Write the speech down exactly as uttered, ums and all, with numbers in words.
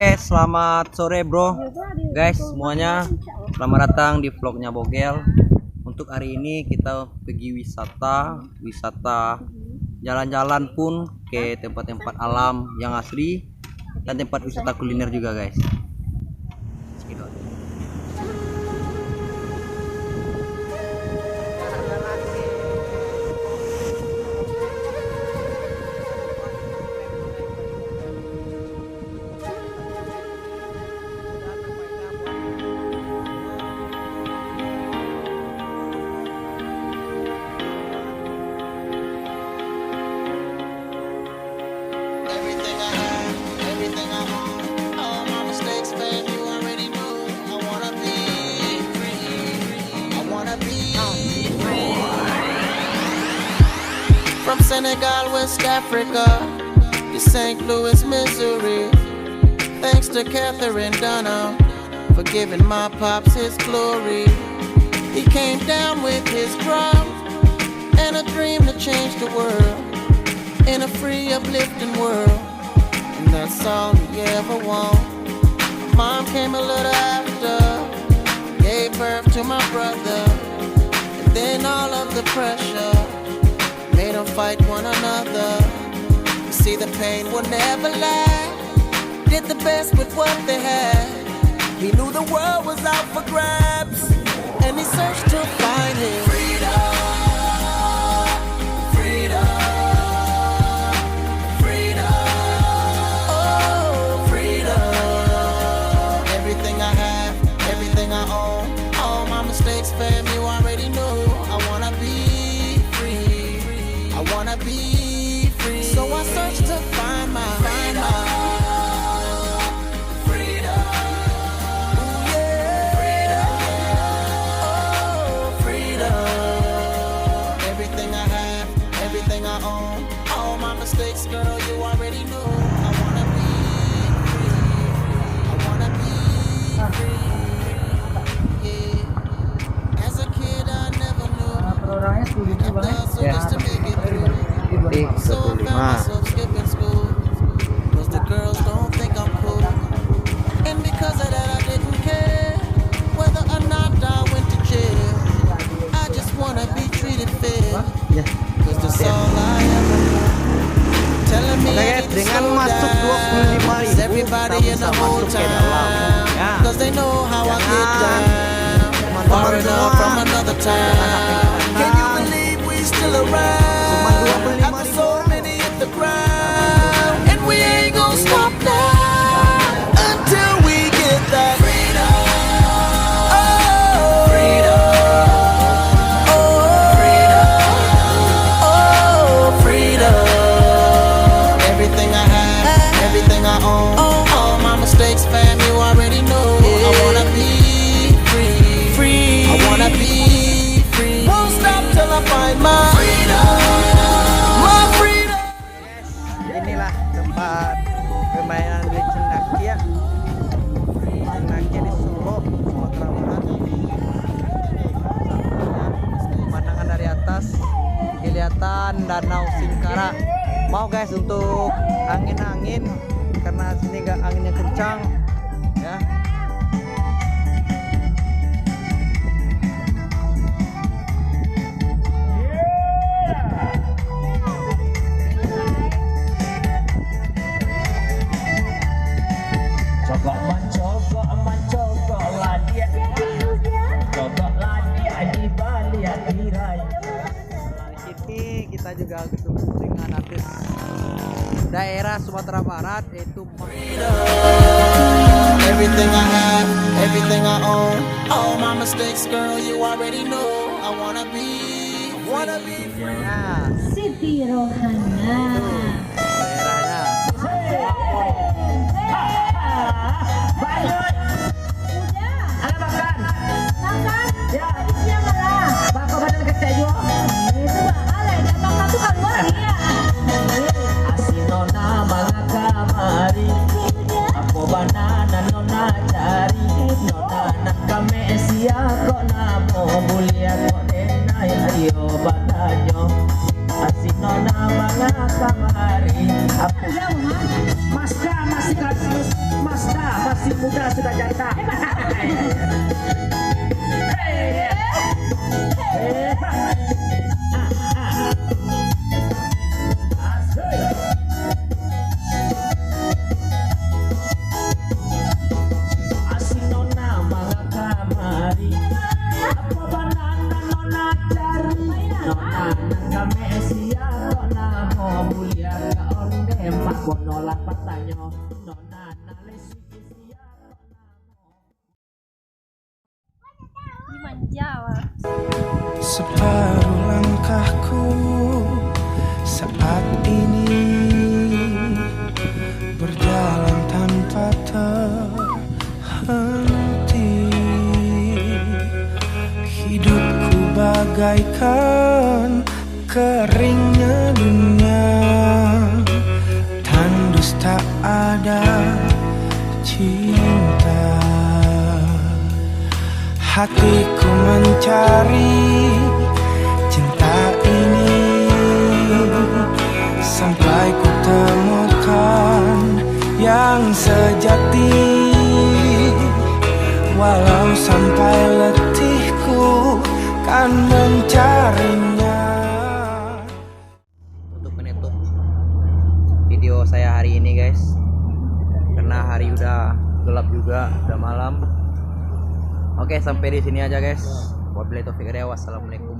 Oke, selamat sore, bro. Guys, semuanya, selamat datang di vlognya Bogel. Untuk hari ini kita pergi wisata, wisata jalan-jalan pun ke tempat-tempat alam yang asri dan tempat wisata kuliner juga, guys. Cekidot. Everything I have, everything I own, all my mistakes, babe, you already know. I wanna be free. I wanna be free. From Senegal, West Africa, to Saint Louis, Missouri. Thanks to Katherine Dunham for giving my pops his glory. He came down with his drum and a dream to change the world in a free, uplifting world. And that's all he ever want. Mom came a little after, gave birth to my brother, and then all of the pressure made 'em fight one another. You see, the pain will never last. Did the best with what they had. He knew the world was out for grabs, and he searched to find his freedom, freedom, freedom. Oh, freedom. Everything I have, everything I own, all my mistakes, fam, you already know. I wanna be free. I wanna be free. So I search to find my, find my freedom. Ooh, yeah. Freedom. Oh, freedom. Everything I have, everything I own, all my mistakes, girl, you already know. I wanna be free. I wanna be free. Yeah. As a kid, I never knew. Nah, per orangnya sepuluh ribu, Bang, ya? Ya. Just to make it through. Berarti tiga puluh lima. So I found myself skipping school. 'Cause the girls don't think I'm cool. And because of that, I didn't care whether or not I went to jail. I just wanna be treated fair. Ya. 'Cause that's all I ever knew. Telling me I need to slow down. Oke, guys, dengan masuk dua puluh lima ribu, kita bisa masuk ke dalam. Ya. 'Cause they know how I get down. Jangan, teman-teman semua. Foreigner from another town. Can you believe we still around? Cuma dua puluh lima ribu. After so many hit the ground, and we ain't gonna stop now until we get that freedom. Oh, freedom. Oh, freedom. Oh, freedom. Everything I have, everything I own, all my mistakes, fam, you already know. I wanna be free. Free. I wanna be free. Won't stop till I find my freedom. My freedom. Inilah tempat permainan licin nakil. Licin nakil di Solok, Sumatera Barat. Pemandangan dari atas, kelihatan Danau Singkarak. Mau, guys, untuk angin-angin, karena sini gak anginnya kencang, ya. Cokok mancokok, mancokok ladiak. Cokok ladiak di baliak tirai. Di sini kita juga ketemu dengan artis daerah Sumatera Barat, yaitu Freedom. Everything I have, everything I own, all my mistakes, girl, you already know. I wanna be, wanna be free. Nah. Siti Rohana. Daerahnya. Udah. Alah, makan. Makan? Ya. Tadi siang lah. Bako badan kecek juo. Itu bak alah, jan makan tu kaluar, iya. Asin nona manga kamari. Apo bana nan nona cari? Nona nan kamek sia kok namo buliah kok denai, ayo batanyo. Asin nona manga kamari. Apo? Ya, Mas. Maska masih kasih. Masih muda sudah janda. Hei. Hei. Asik. Asik nona manga kamari. Apa banana nona cari? Nona nan kami sia, nona mo bulia ka onde, mak bono lah patanyo. Nona nan lesi sia, nona mo Dimanja, wah. Separuh langkahku saat ini berjalan tanpa terhenti. Hidupku bagaikan keringnya dunia, tandus tak ada cinta. Hatiku mencari cinta ini, sampai ku temukan yang sejati. Walau sampai letihku kan mencarinya. Untuk penutup video saya hari ini, guys, karena hari udah gelap juga, udah malam. Oke, sampai di sini aja, guys. Wabillahi taufiq hidayah. Wassalamualaikum.